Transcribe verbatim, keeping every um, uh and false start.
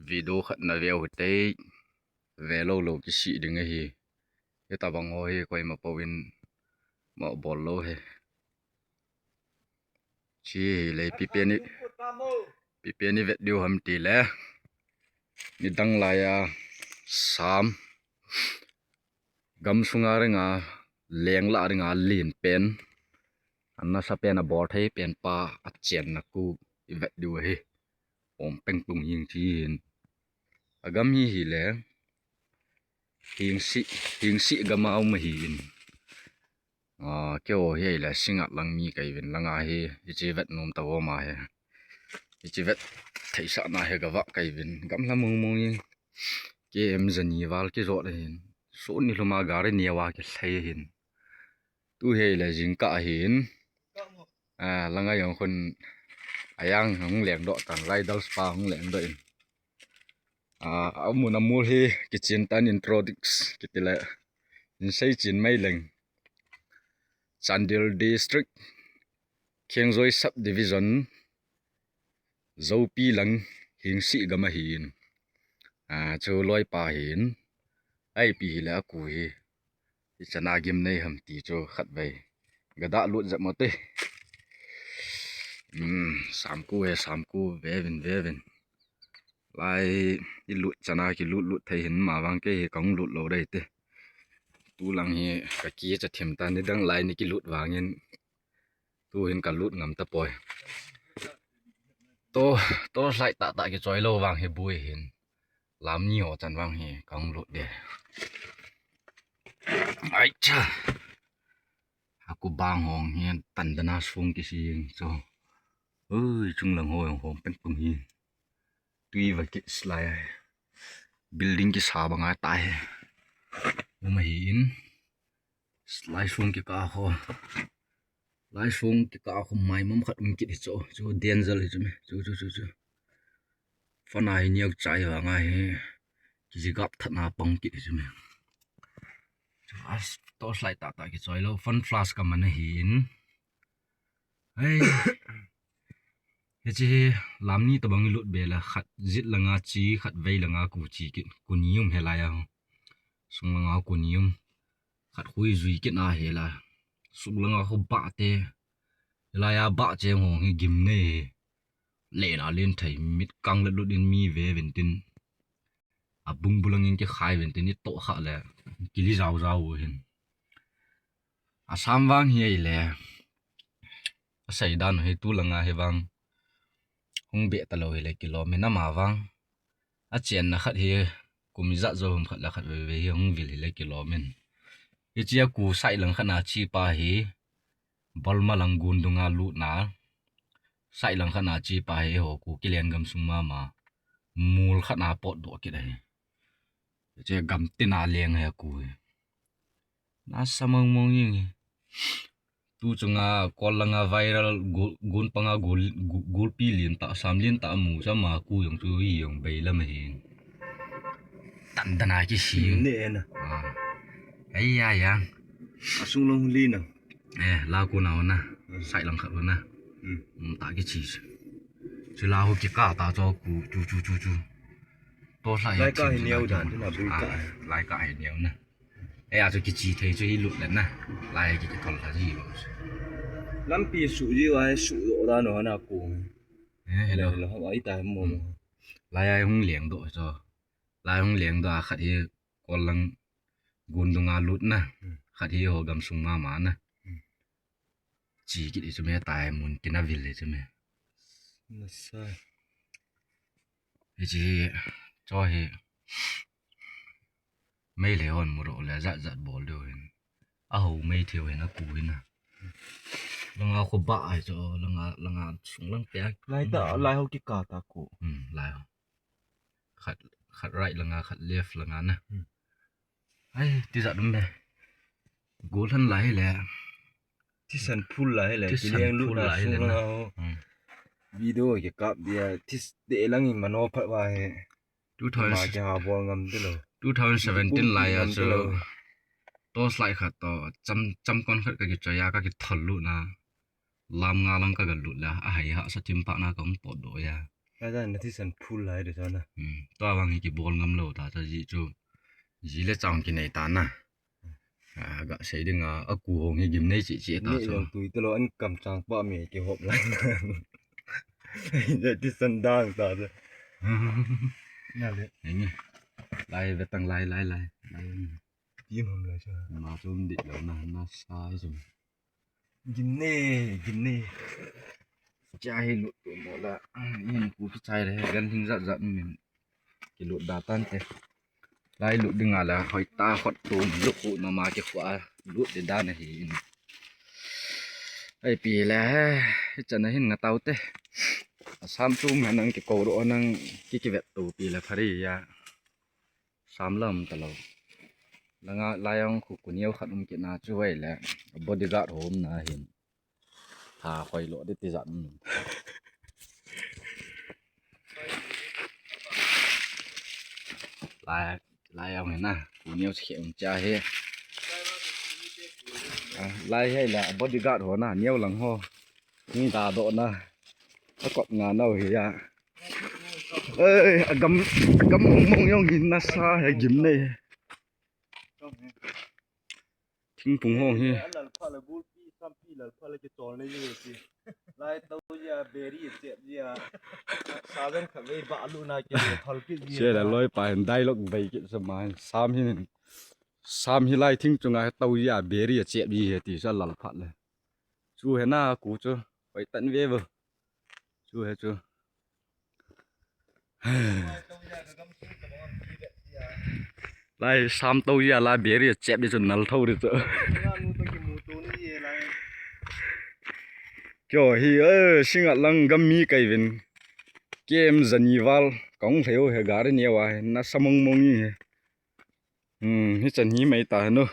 Video khat na veu hite, ve lou lou kisih ding ahi. Hitabang ho hi koima pouvin mo bol lou hi. Chi hi le pipen i, pipen i vet diu ham ti le. Nidang laiya sam. Gam sunga ringa, leng lah ringa lin pen. Ana sa pen a bol thei pen pa a chen na ku i vet diu ahi. Om peng pung hing chi hin. A gam hi hi le. Hing si, hing si gam a um ahi in. A, keo hi le singat lang mi kai vin langa hi, hi chi vet nom ta goma hi. Hi chi vet thei sa na hi gava kai vin. Gam la mong mong in. Ke em zani val ki zot hin. Sun ni luma gari ni wa ki thei hin. Tu hi le jingkah hin. A, langa yong khun ayang hung leng do tan lai dal spa hung leng do in. A, amun amul hi kichin tan introduce kiti le. In sei chin mai leng. Chandel District, Khengjoi Subdivision, Zopi lang hing si gam ahi in. A, chu loi pa hin. Ai pi hi le a ku hi. Hi chana gim nei ham ti chu khat vei. Gada lut zat mo te. Hmm, sam ku he, sam ku ve vin, ve vin. Lai i lut chana ki lut lut thei hin ma vang ke hi kong lut lou dai te. Tu lang hi ka ki cha thim ta nidang lai ni ki lut vangin. Tu hin ka lut ngam ta poi. To, to slide ta ta ki choi lou vang hi bui hin. Lam ni ho chan vang hi kong lut de. Ai cha. Aku bang hong hi tan dana sung ki si jing cho. Ui, chung lang ho hong peng pung hi. Tui va ki slide. Building ki sa bang a tai. Uma hi in. Lai sung ki ka ho. Lai sung ki ka ho mai mam khat um kit hi cho. Chu danger hi chu me. Chu, chu, chu, chu. Fan a hi niak chai vang a hi. Ki ji gap that na pang kit hi chu me. Chu as to slide ta ta ki choi lou. Fan flash ka man ahi in. Hei. Hi chi hi lam ni tabang i lut be la khat jit langa chi, khat vei langa ku chi kit. Ku ni um he lai a. Sung langa ku ni um. Khat hui zui kit na he la. Sung langa khu ba te. He lai a ba che ngong hi gim nei he. Le na len thei mit kang le lut in mi ve vin tin. A bung bulang in ki khai vin tin i to kha le. Ki li zau zau hin. A sam vang hi ai le. A sai dan hi tu langa hi vang. Hung be ta lou hi le kilom in ama vang. A chen na khat hi kum i zat zo hum khat la khat vei vei hi hung vil hi le kilom in. Hi chi a ku sai lang khat na chi pa hi. Balma lang gun dunga lut na. Sai lang khat na chi pa hi ho ku kilen gam sung mama. Mul khat na pot do kit ahi. Che gam tin a leng he ku hi. Na sa mong mong ying hi. Tu chunga kol langa viral gu-, gun panga gul, gu-, gulpi lin ta, sam lin ta mu cha ma ku yong chu hi yong bei lam hi. Tan dana ki si. Ne na. Ah. Ai ya ya. Asung long li na. Eh, la ku na na. Hmm. Sai lang khat na. Hmm. Hmm, ta ki chi. Chu la ho ki ka ta cho ku chu chu chu chu. To sa ya. Lai ka chi hi chu neo la dan, chu na bui ka. Ah, lai ka hi neo na. Eh, a chu ki chi thei chu hi lut le na. Lai ki ki thol kha ji. Lampi su ji wa su yo da no na ku. Eh, hello. Hello, hello. Ai ta mo mo. Hmm. Lai ai hung leng do cho. Lai hung leng do a khat hi kol lang gun dunga lut na. Hmm. Khat hi ho gam sung mama na. Hmm. Chi kit i chu me tai mun tin a vil i chu me. Na sa. I chi hi, cho hi. Mei le hon mu ro le zat zat bol deu hin. A ho mei theu hin a ku hin a. Langa khu ba ai cho, langa, langa sung lang pe. Lai ta, lai ho ki ka ta ku. Hmm, lai ho. Khat, khat right langa, khat left langa na. Hmm. Ai, ti zat um le. Gol han lai le. Ti san phul lai le. Ti san phul lai le na. Hmm. Video ki kap dia, ti de lang in mano phat wa he. Two thousand, ma ki ha bol ngam de lo. Two thousand seventeen lai a chu. To slide khat to, cham, cham kon khat ka ki choi a, ka ki thol lut na. Lam nga lang ka ga lut la, a hai ha sa thim pa na ka hung pot do ya. Ada na thisan phul lai de sana. Hmm. Tua vang hi kibol ngam lou ta, ta ji chu. Ji le chang kinei ta na. A, ga sei ding a, a ku hong hi gim nei chi chi ta. Ni chu. Jong tui te lo an kam chang pa mi kihop lai na. Ja thisan dang ta. Na le. Enge. Lai ve tang lai, lai, lai. Lai. Ti mam lai sa. Ma chum di lo na, na sa hi chum. Gim ne, gim ne. Cha hi lut tu mo la. Hin ku pi chai le, gan thing zat zat min. Kilut da tan te. Lai lut ding a la, hoi ta hot tu, lut ku na ma ki khwa, lut de dan hi. Ai pi le, hi chan hin nga tau te. Asam tu ma nang ki ko ro nang ki ki vet tu pi le phari ya. Sam lam ta lo. Langa lai ang khu ku niau khat um ki na chu vai le. Bodyguard hom na hin. Tha khoi lo de ti zat um. Lai, lai ang na. Ku niau che um cha he. A, lai he la bodyguard ho na, niau lang ho. Ni da do na. A kop nga nau hi ya. Ei, a gam, a gam mong mong yong hin na sa he gim nei. Thingphung hong hi. Lal pha la gul pi, sam pi lal pha la ke chol nei ye ti. Lai to ya beri che ya. Sa ben kha ve ba lu na ke thol ki ye. Che la loi pa hin dialogue bai ki sa ma hin. Sam hin. Sam hi lai thing chunga to ya beri che bi he ti sa lal pha le. Chu he na ku chu. Pai tan ve bo. Chu he chu. Lai sam to ya la beri chep di chu nal tho di chu. Kyo hi, eh, singa lang gam mi kai vin. Kem zani val kong lheo he gari ni wa he na samong mong ni he. Hmm, hi chan hi mai ta he no.